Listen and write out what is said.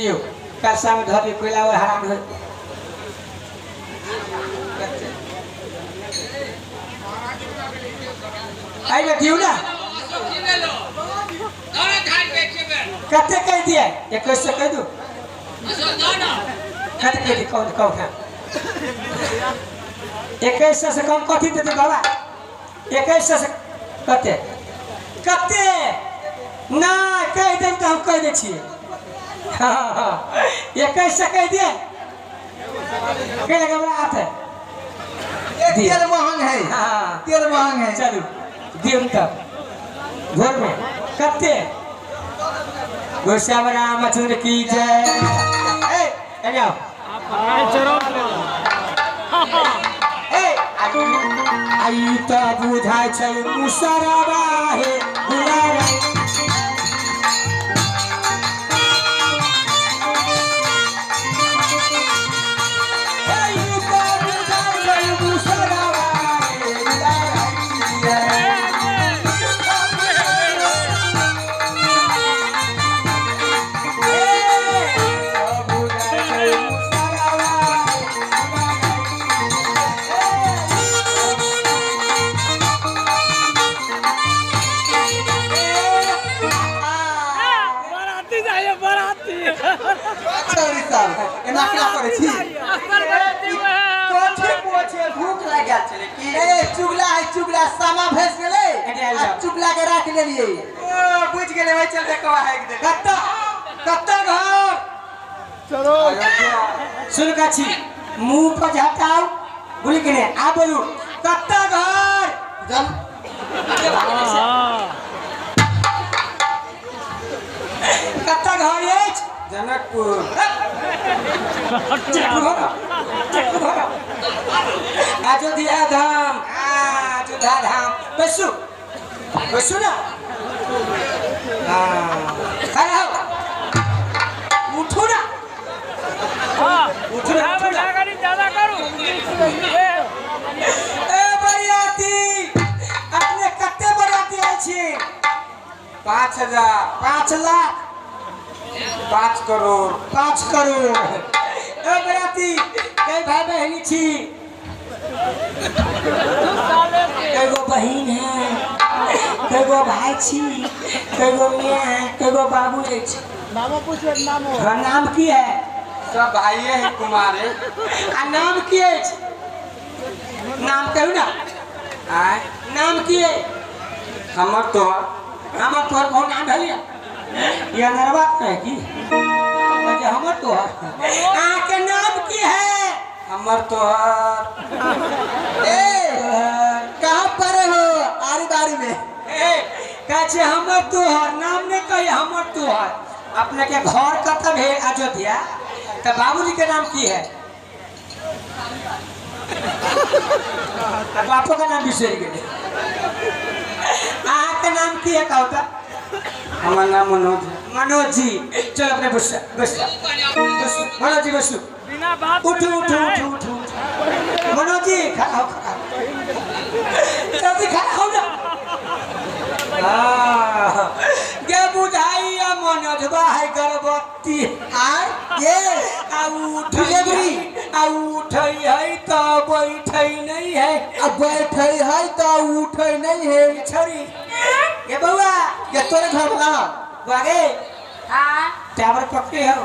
दियौ कलशा में धऽ दियौ कोयला और हराम हो। एहिमे दियौ ने। कते कहि दिए? 2100 कहि दू। कते कहि दिए? कौन कौन है? 2100 से कम कथी देते बाबा? 2100 से कते कते नहि कहि देब तऽ हम कहि दै छियै। हँ, 2100 कहि दिए। कहि लगे हमरा हाथ है। तेल महंग है। हाँ। तेल महंग है। चलू दियौ तब भोरमे कते। गोस्वामी रामचंद्र की जय। ए एने आओ। ए आई तऽ बुझाइ छै मुसरबा हे दुलारा। ए, ई तऽ बुझाइ छै मुसरबा हे दुलारा। बराती जाइए बराती। चल साल एना क्या करै छी? असल बराती में है। कथी पूछे, भूख लागि गेल छलै की? ए चुगला है, चुगला सामा भैंस गेलै आ चुगला के राख लेलियै। ओ बुझ गेलै, ओहि चलते कवा हाकि देलै। कत्ता कत्ता घर? चलो। सुन छी मुंह पर झटाउ बोली कि नहीं? आ बोलू कत्ता घर? जल। कत्ता घर अछि? जनकपुर। जनकपुर घर, जनकपुर घर, अयोध्या धाम, अयोध्या धाम। बैसू बैसू ना। हाँ, खड़ा हो, उठू ना, उठू ना, उठू ना। ज्यादा करू। ए बरियाती, अपने कते बरियाती आयल छी? 5000। 5 लाख। 5 करोड़। 5 करोड़। ए बरियाती, कई भाई बहिनी छी? कई गो बहिन है, कई गो भाई छी, कई गो मियाँ है, कई गो बाबू अछि? नामो पूछे, नामो। हाँ, नाम की है? सब भाइये है कुमारे। आ नाम की अछि? नाम कहू ना। आय? नाम की है? हमर तोहर। हमर तोहर कौन नाम भेलिया? ये अनरवा है की अच्छा हमर तोहर। अहाँके नाम की है? हमर तोहर। ए कहाँ पर हो आरी बारी में? ए कहै छै हमर तोहर नाम नहीं कही, हमर तोहर। अपने के घर कतऽ भेल? अयोध्या। तऽ बाबूजी के नाम की है? आ बापो के नाम बिसरि गेलै। अहाँके नाम की है कहू तऽ? हमर नाम मनोज है। मनोज जी, चलो अपने बस बस बस। मनोज जी बसू। बिना बात। उठू उठू उठू उठू उठू। मनोज जी खड़ा हो, खड़ा हो। जल्दी खड़ा हो ना। हाँ, गे बुझाइया मनोजबा है गर्भवती। आय ये आ उठ डिलीवरी। आ उठै है तऽ बैठै नहीं है। आ बैठे है तऽ उठे नहीं है। छोरी ये बउआ। ये तोरे घर वाला। बउआ गे। हाँ। टावर पकड़े हो।